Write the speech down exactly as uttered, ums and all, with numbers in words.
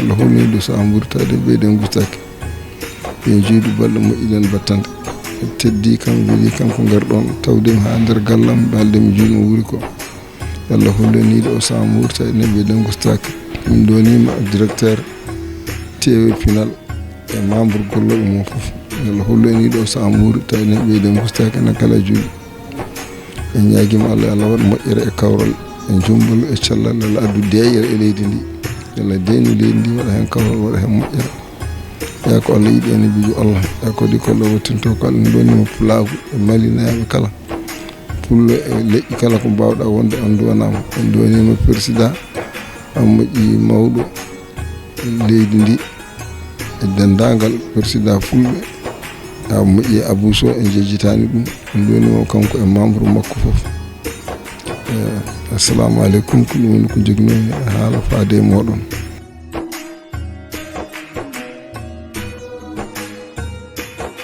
Allah holliɗo so a mburtaade ɓeyden gustaaki. Yo juuɗe balɗe moƴƴiɗen battande. Teddi kam, weli kam ko ngarɗon tawde mi haa nder gallam, balɗe mi juuɗe mo wuri ko. Yo Allah holloniiɗo o so a mburtaade ɓeyden gustaaki. Min ndoniima directeur T V Pinal e membre gollooɓe mum fof. Yo Allah holloniiɗo o so a mburtaade ɓeyden gustaaki enen kala juuɗe. En ñaagiima Allah, Allah waɗ moƴƴere e kawral, e jumbal, e cellal, Allah addu deeƴere e leydi ndi. Allah deynu leydi ndi, waɗa heen kawral, waɗa heen moƴƴere. Yaa ko Allah yiɗi en e bijo Allah. Yaa ko di ko Allah wattinto ko Allah ndoni mo pulaagu e malinaaɓe kala. Pullo e leƴƴi kala ko mbaawɗa wonde on ndonama. En ndonima président, a moƴƴi mawɗo leydi ndi e denndaangal président fulɓe. A moƴƴi Abou Sow, en jejjitaani ɗum. En ndonima kanko e membre makko fof. Eh, assalamu aleykum, ko ɗum woni ko joginoomi haala faade e mooɗon.